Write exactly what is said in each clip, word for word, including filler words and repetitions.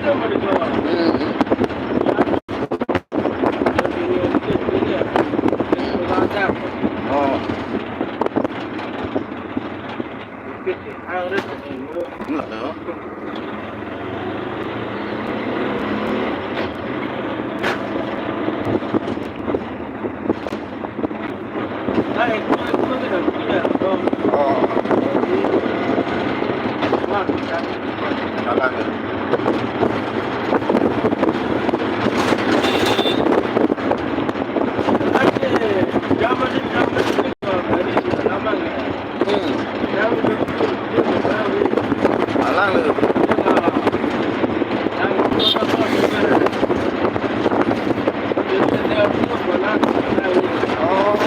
Hmm. Oh. Enggak tahu. Oh. Jalan ya. Hmm. Alang lo. Oh.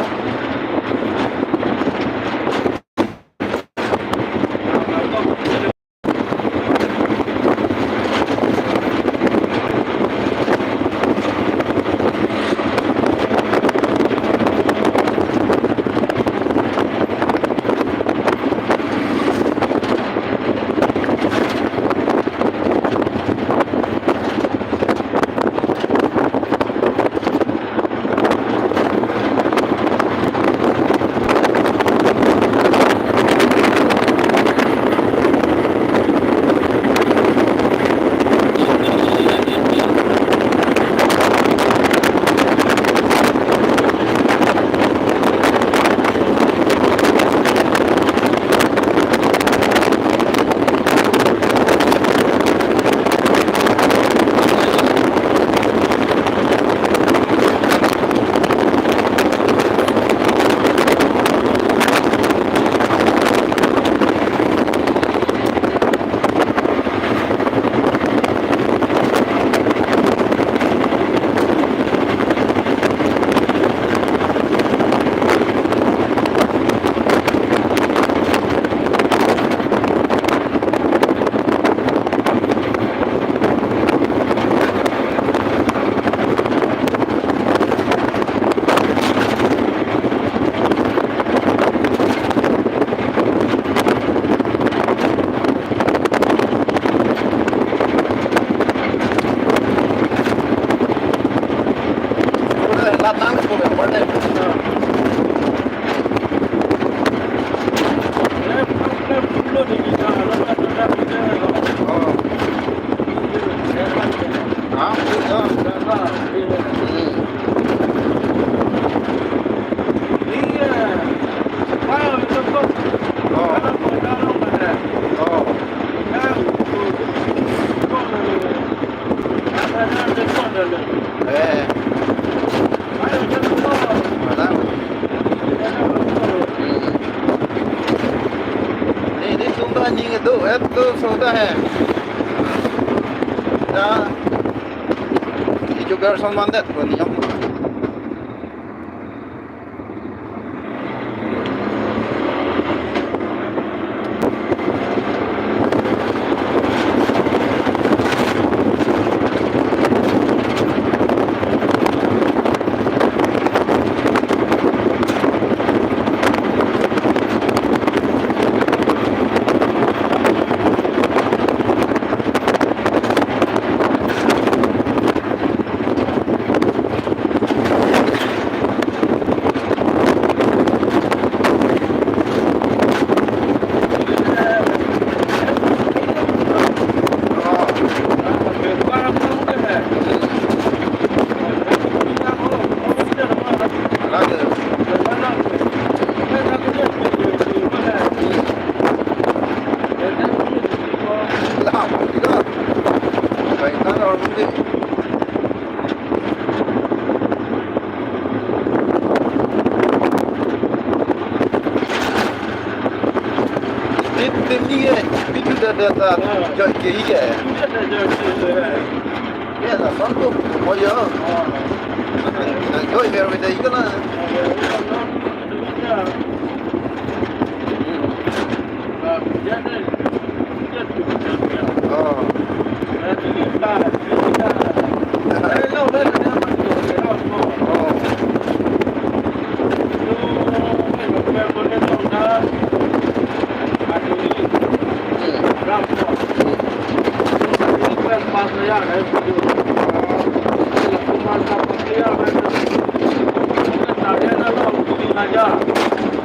Eh. Alang. Hmm. Neli tum ta aning do, eh, to soda hai. Ta, ijo garson mandet ko niyom. Tim, tim ni ke, pitu da da da, joy ke ni ke. Ya, lason tu, oh ya. Joy mer mer da ikana. Oh. Ya, ya, ya.